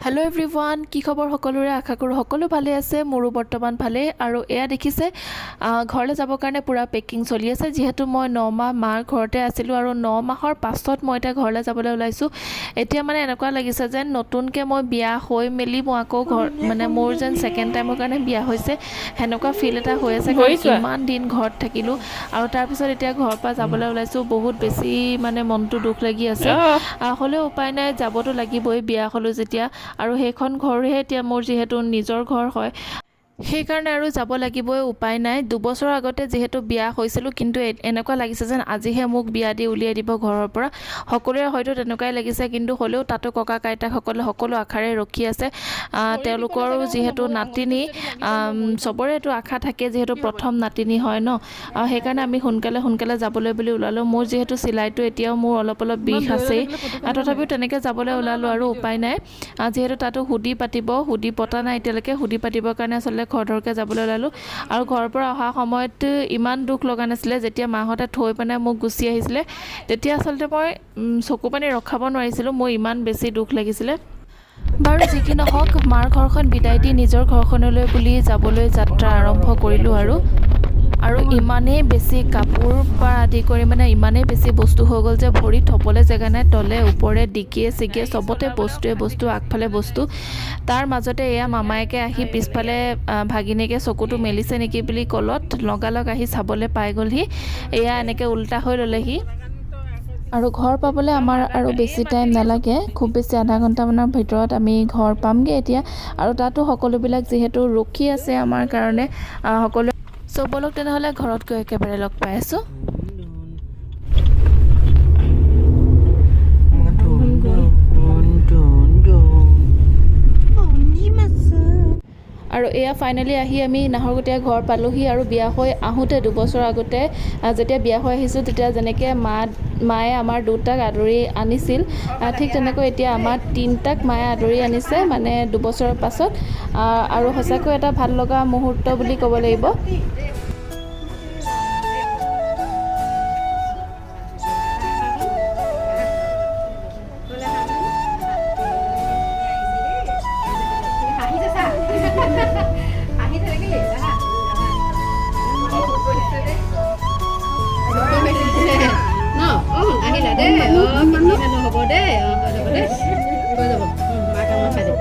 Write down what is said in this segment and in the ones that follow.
Hello' everyone, কি খবৰ সকলোৰে? আশা কৰোঁ সকলো ভালে আছে। মোৰো বৰ্তমান ভালেই। আৰু এয়া দেখিছে, ঘৰলৈ যাবৰ কাৰণে পূৰা পেকিং চলি আছে। যিহেতু মই 9 মাহ মাৰ ঘৰতে আছিলোঁ আৰু 9 মাহৰ পাছত মই এতিয়া ঘৰলৈ যাবলৈ ওলাইছোঁ। এতিয়া মানে এনেকুৱা লাগিছে যেন নতুনকৈ মই বিয়া হৈ মেলি মই আকৌ ঘৰ, মানে মোৰ যেন ছেকেণ্ড টাইমৰ কাৰণে বিয়া হৈছে, সেনেকুৱা ফিল এটা হৈ আছে। কাৰণ ইমান দিন ঘৰত থাকিলোঁ আৰু তাৰপিছত এতিয়া ঘৰৰ পৰা যাবলৈ ওলাইছোঁ। বহুত বেছি মানে মনটো দুখ লাগি আছে। হ'লেও উপায় নাই, যাবতো লাগিবই বিয়া হ'লোঁ যেতিয়া। আৰু সেইখন ঘৰহে এতিয়া মোৰ যিহেতু নিজৰ ঘৰ হয়, সেইকাৰণে আৰু যাব লাগিবই, উপায় নাই। 2 বছৰৰ আগতে যিহেতু বিয়া হৈছিলোঁ, কিন্তু এনেকুৱা লাগিছে যেন আজিহে মোক বিয়া দি উলিয়াই দিব ঘৰৰ পৰা। সকলোৰে হয়তো তেনেকুৱাই লাগিছে। কিন্তু হ'লেও তাতো ককা আইতাকসকলে সকলো আশাৰে ৰখি আছে। তেওঁলোকৰো যিহেতু নাতিনী, চবৰেতো আশা থাকে, যিহেতু প্ৰথম নাতিনী হয় ন। সেইকাৰণে আমি সোনকালে সোনকালে যাবলৈ বুলি ওলালোঁ। মোৰ যিহেতু চিলাইটো এতিয়াও মোৰ অলপ অলপ বিষ আছেই, তথাপিও তেনেকৈ যাবলৈ ওলালোঁ আৰু উপায় নাই। যিহেতু তাতো সুধি পাতিব, সুধি পতা নাই এতিয়ালৈকে। সুধি পাতিবৰ কাৰণে আচলতে খৰধৰকৈ যাবলৈ ওলালোঁ। আৰু ঘৰৰ পৰা অহা সময়ত ইমান দুখ লগা নাছিলে। যেতিয়া মাহঁতে থৈ পেলাই মোক গুচি আহিছিলে, তেতিয়া আচলতে মই চকু পানী ৰখাব নোৱাৰিছিলোঁ, মোৰ ইমান বেছি দুখ লাগিছিলে। বাৰু যি কি নহওক, মাৰ ঘৰখন বিদায় দি নিজৰ ঘৰখনলৈ বুলি যাবলৈ যাত্ৰা আৰম্ভ কৰিলোঁ। আৰু ইমানেই বেছি কাপোৰ পৰা আদি কৰি মানে ইমানেই বেছি বস্তু হৈ গ'ল যে ভৰি থ'বলৈ জেগা নাই। তলে ওপৰে ডিকিয়ে চিকিয়ে চবতে বস্তুৱে বস্তু, আগফালে বস্তু। তাৰ মাজতে এয়া মামায়েকে আহি পিছফালে ভাগিনীয়েকে চকুটো মেলিছে নেকি বুলি ক'লত লগালগ আহি চাবলৈ পাই গ'লহি। এয়া এনেকৈ উল্টা হৈ ল'লেহি। আৰু ঘৰ পাবলৈ আমাৰ আৰু বেছি টাইম নালাগে, খুব বেছি আধা ঘণ্টামানৰ ভিতৰত আমি ঘৰ পামগৈ এতিয়া। আৰু তাতো সকলোবিলাক যিহেতু ৰখি আছে আমাৰ কাৰণে সকলোৱে। চ' ব'লক তেনেহ'লে, ঘৰত গৈ একেবাৰে লগ পাই আছোঁ। আৰু এয়া ফাইনেলি আহি আমি নাহৰকটীয়া ঘৰ পালোহি। আৰু বিয়া হৈ আহোঁতে 2 বছৰ আগতে যেতিয়া বিয়া হৈ আহিছোঁ, তেতিয়া যেনেকৈ মায়ে আমাৰ দুটাক আদৰি আনিছিল, ঠিক তেনেকৈ এতিয়া আমাৰ তিনিটাক মায়ে আদৰি আনিছে, মানে 2 বছৰৰ পাছত। আৰু সঁচাকৈ এটা ভাল লগা মুহূৰ্ত বুলি ক'ব লাগিব। হাঁহিছে চা, হাঁহিছে দেখিলি? আহা, ন অ আহিলা দেই। অ কিমান মানুহ হ'ব দেই। অ হৈ যাব দেই, হৈ যাব। মাক আমাৰ খাই দিব।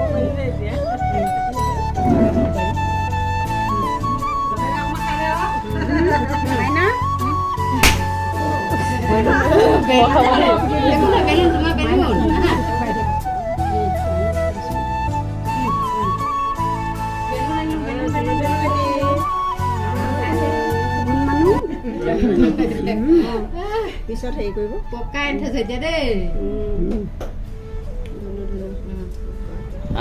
একো নহয়, বেলুন তোমাৰ বেলুন। আহা। বেলুন আনিলো, বেলুন, বেলুন। পিছত হেৰি কৰিব। পকাই আনি থৈছে এতিয়া দেই।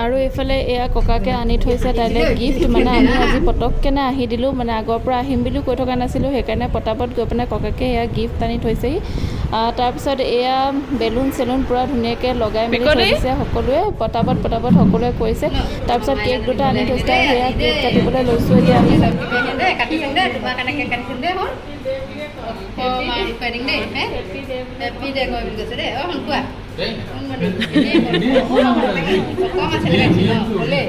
আৰু এইফালে এয়া ককাকে আনি থৈছে তাইলৈ গিফ্ট। মানে আমি আজি পটককেনে আহি দিলোঁ, মানে আগৰ পৰা আহিম বুলিও কৈ থকা নাছিলোঁ, সেইকাৰণে পটাপট গৈ পেলাই ককাকে এয়া গিফ্ট আনি থৈছেহি। তাৰপিছত এয়া বেলুন চেলুন পূৰা ধুনীয়াকৈ লগাই মেলি থৈ দিছে সকলোৱে। পটাপট পটাপট সকলোৱে কৰিছে। তাৰপিছত কেক দুটা আনি থৈছে আৰু সেয়া কেক কাটিবলৈ লৈছোঁ এতিয়া আমি। দেই, কাটিছোঁ দেই, তোমাৰ কাৰণে কেক কাটিছোঁ দেই। হ'ল অকণমান খুৱাই দিম দেই। হেপী ডে কয় বুলি কৈছে দেই। অ শুন, কোৱা অকণমান চেলেকাইছোঁ ন হ'লেই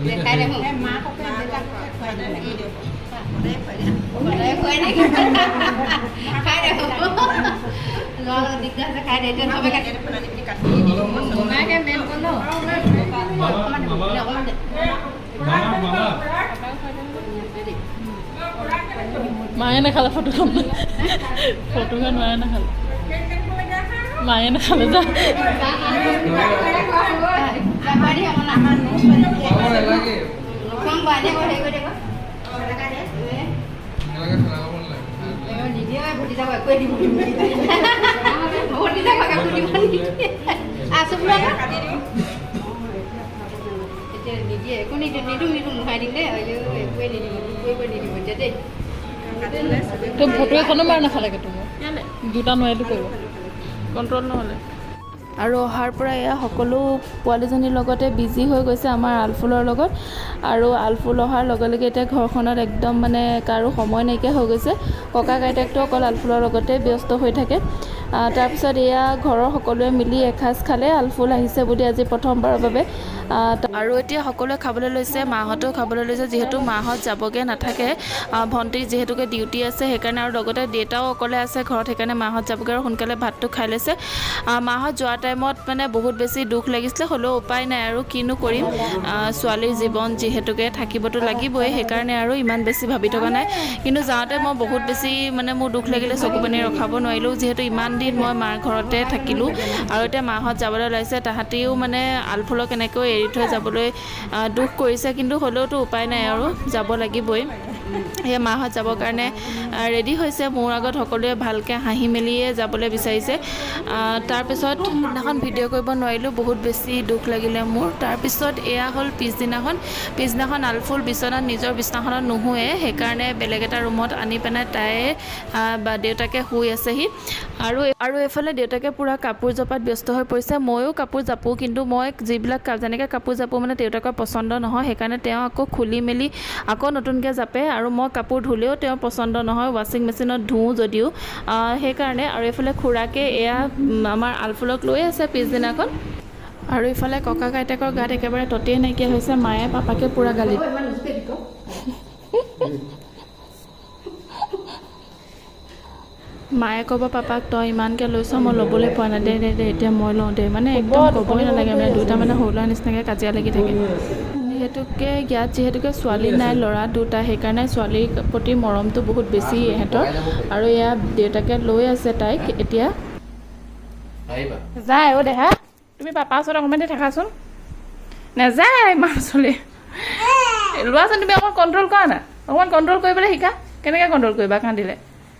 দে, খাই দে। শুন, সদায় খুৱাই নেকি? খাই দে। ল'ৰা দিগদাৰ আছে, খাই দে। এতিয়া চবে কাটি মামাকে মেইন কোন ন। অকণমান দে, অকণমান দে। দে। মায়ে নাখালে ফটোখন, ফটোখন মায়ে নাখালে, মায়ে নাখালে যা। খুৱাই দি অকণমান। নোখোৱাম বাৰু, এনেই হেৰি কৰি দে। নিদিয়ে, ভতিজাক একোৱে দিব ভতিজাক একো দিব নিদিয়ে। আছো বোলো আকৌ। এতিয়া নিদিয়ে, একো নিদিয়ে। নিদিওঁ, নিদিওঁ, মোহাই দিম দেই। আইঅ, একোৱে নিদিব, একোৱে নিদিব এতিয়া দেই। তই ফটো এখনো মাৰ নাখালে তুমি দুটা নোৱাৰিলো কৰিব। কণ্ট্ৰল নহ'লে। আৰু অহাৰ পৰা এয়া সকলো পোৱালীজনীৰ লগতে বিজি হৈ গৈছে আমাৰ আলফুলৰ লগত। আৰু আলফুল অহাৰ লগে লগে এতিয়া ঘৰখনত একদম মানে কাৰো সময় নাইকিয়া হৈ গৈছে। ককাক আইতাকটো অকল আলফুলৰ লগতে ব্যস্ত হৈ থাকে। তাৰপিছত এয়া ঘৰৰ সকলোৱে মিলি এসাঁজ খালে। আলফুল আহিছে বুলি আজি প্ৰথমবাৰৰ বাবে। আৰু এতিয়া সকলোৱে খাবলৈ লৈছে, মাহঁতেও খাবলৈ লৈছে। যিহেতু মাহঁত যাবগৈ নাথাকে, ভণ্টিৰ যিহেতুকে ডিউটি আছে সেইকাৰণে, আৰু লগতে দেউতাও অকলে আছে ঘৰত, সেইকাৰণে মাহঁত যাবগৈ আৰু সোনকালে ভাতটো খাই লৈছে। মাহঁত যোৱা টাইমত মানে বহুত বেছি দুখ লাগিছিলে, হ'লেও উপায় নাই আৰু কিনো কৰিম, ছোৱালীৰ জীৱন যিহেতুকে থাকিবতো লাগিবই, সেইকাৰণে আৰু ইমান বেছি ভাবি থকা নাই। কিন্তু যাওঁতে মই বহুত বেছি মানে মোৰ দুখ লাগিলে, চকু পানী ৰখাব নোৱাৰিলোঁ, যিহেতু ইমান দিন মই মাৰ ঘৰতে থাকিলোঁ আৰু এতিয়া মাহঁত যাবলৈ ওলাইছে। তাহাঁতিও মানে আলফুলক এনেকৈ এৰি থৈ যাবলৈ দুখ কৰিছে, কিন্তু হ'লেওতো উপায় নাই আৰু যাব লাগিবই। সেয়ে মাহঁত যাবৰ কাৰণে ৰেডি হৈছে। মোৰ আগত সকলোৱে ভালকৈ হাঁহি মেলিয়ে যাবলৈ বিচাৰিছে। তাৰপিছত সেইদিনাখন ভিডিঅ' কৰিব নোৱাৰিলোঁ, বহুত বেছি দুখ লাগিলে মোৰ। তাৰপিছত এয়া হ'ল পিছদিনাখন। পিছদিনাখন আলফুল বিচনাত নিজৰ বিচনাখনত নুশুৱে, সেইকাৰণে বেলেগ এটা ৰুমত আনি পেলাই তাই বা দেউতাকে শুই আছেহি। আৰু এইফালে দেউতাকে পূৰা কাপোৰ জপাত ব্যস্ত হৈ পৰিছে। ময়ো কাপোৰ জাপোঁ, কিন্তু মই যিবিলাক যেনেকৈ কাপোৰ জাপোঁ মানে দেউতাকৰ পচন্দ নহয়, সেইকাৰণে তেওঁ আকৌ খুলি মেলি আকৌ নতুনকৈ জাপে। আৰু মই কাপোৰ ধুলেও তেওঁৰ পচন্দ নহয়, ৱাশ্বিং মেচিনত ধুওঁ যদিও, সেইকাৰণে। আৰু এইফালে খুৰাকে এয়া আমাৰ আলফুলক লৈ আছে পিছদিনাখন। আৰু ইফালে ককাক আইতাকৰ গাত একেবাৰে ততেই নাইকিয়া হৈছে, মায়ে পাপাকে পূৰা গালি। মায়ে ক'ব পাপাক, তই ইমানকৈ লৈছ, মই ল'বলৈ পোৱা নাই, দে দে দে এতিয়া মই লওঁ দে, মানে একদম ক'বই নালাগে, মানে দুটা মানে সৰু ল'ৰা নিচিনাকৈ কাজিয়া লাগি থাকে। যিহেতুকে ইয়াত যিহেতুকে ছোৱালী নাই, ল'ৰা দুটা, সেইকাৰণে ছোৱালীৰ প্ৰতি মৰমটো বহুত বেছি ইহঁতৰ। আৰু এয়া দেউতাকে লৈ আছে তাইক এতিয়া। যায় অ' দেহা, তুমি পাপা ওচৰত অকণমান দেৰি থাকাচোন। নাযায় মা ওচৰলৈ। লোৱাচোন, তুমি অকণমান কণ্ট্ৰল কৰা না, অকণমান কণ্ট্ৰল কৰিবলৈ শিকা। কেনেকৈ কণ্ট্ৰল কৰিবা কান্দিলে?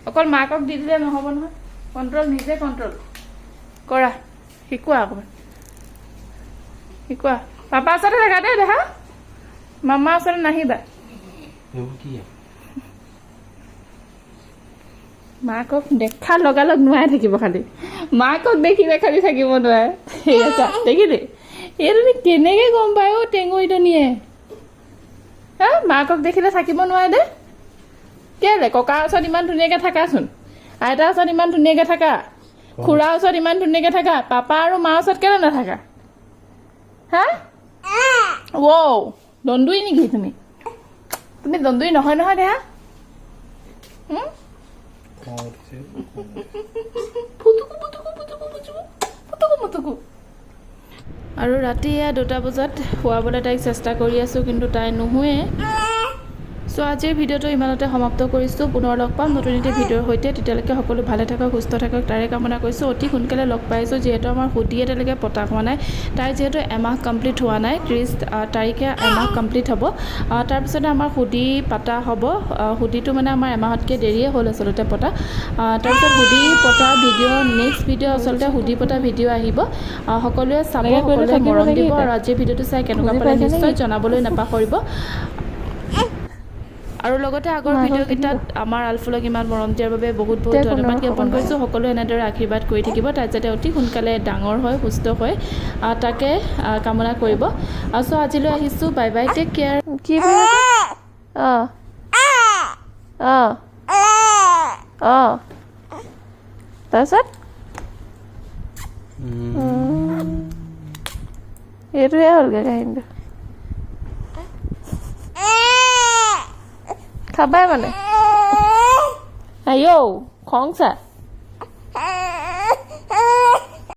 অকল মাকক দি দিলে নহ'ব নহয়, কণ্ট্ৰল নিজে কণ্ট্ৰল কৰা, শিকোৱা অকণমান শিকোৱা। পাপা ওচৰতে থাকা দেই দেহা, মামা ওচৰলৈ নাহিবা। মাকক দেখা লগালগ নোৱাৰে থাকিব, খালি মাকক দেখিলে খালি থাকিব নোৱাৰে। সেয়া চা, দেখিলি এইজনী কেনেকৈ গম পায় অ' টেঙুৰীজনীয়ে, হা মাকক দেখিলে থাকিব নোৱাৰে দে। কেলে ককাৰ ওচৰত ইমান ধুনীয়াকৈ থাকাচোন, আইতাৰ ওচৰত ইমান ধুনীয়াকৈ থাকা, খুৰাৰ ওচৰত ইমান ধুনীয়াকৈ থাকা, পাপা আৰু মাৰ ওচৰত কেলে নাথাকা? হা ৱ দন্দুই নেকি তুমি? তুমি দন্দুই নহয় নহয় দেহা। আৰু ৰাতি এয়া 2টা বজাত শুৱাবলৈ তাইক চেষ্টা কৰি আছোঁ, কিন্তু তাই নুশুৱে। চ' আজিৰ ভিডিঅ'টো ইমানতে সমাপ্ত কৰিছোঁ। পুনৰ লগ পাম নতুন এটি ভিডিঅ'ৰ সৈতে। তেতিয়ালৈকে সকলো ভালে থাকক, সুস্থ থাকক, তাৰে কামনা কৰিছোঁ। অতি সোনকালে লগ পাইছোঁ, যিহেতু আমাৰ সুধি এতিয়ালৈকে পতা হোৱা নাই। তাইৰ যিহেতু এমাহ কমপ্লিট হোৱা নাই, 30 তাৰিখে এমাহ কমপ্লিট হ'ব, তাৰপিছতে আমাৰ সুধি পতা হ'ব। সুধিটো মানে আমাৰ এমাহতকৈ দেৰিয়ে হ'ল আচলতে পতা। তাৰপিছত সুধি পতা ভিডিঅ', নেক্সট ভিডিঅ' আচলতে সুধি পতা ভিডিঅ' আহিব। সকলোৱে চাব, সকলোৱে মৰম দিব। আৰু আজিৰ ভিডিঅ'টো চাই কেনেকুৱা পালে নিশ্চয় জনাবলৈ নাপাহৰিব। আৰু লগতে আগৰ ভিডিঅ'কেইটাত আমাৰ আলফুলক ইমান মৰম দিয়াৰ বাবে বহুত বহুত ধন্যবাদ জ্ঞাপন কৰিছোঁ। সকলোৱে এনেদৰে আশীৰ্বাদ কৰি থাকিব, তাই যাতে অতি সোনকালে ডাঙৰ হয়, সুস্থ হয়, তাকে কামনা কৰিব। চ' আজিলৈ আহিছোঁ, বাই বাই, টেক কেয়াৰ। কি অঁ অঁ অঁ তাৰপিছত এইটোহে হ'লগৈ কাহিনীটো। খাবাই মানে আইঔ খং চা।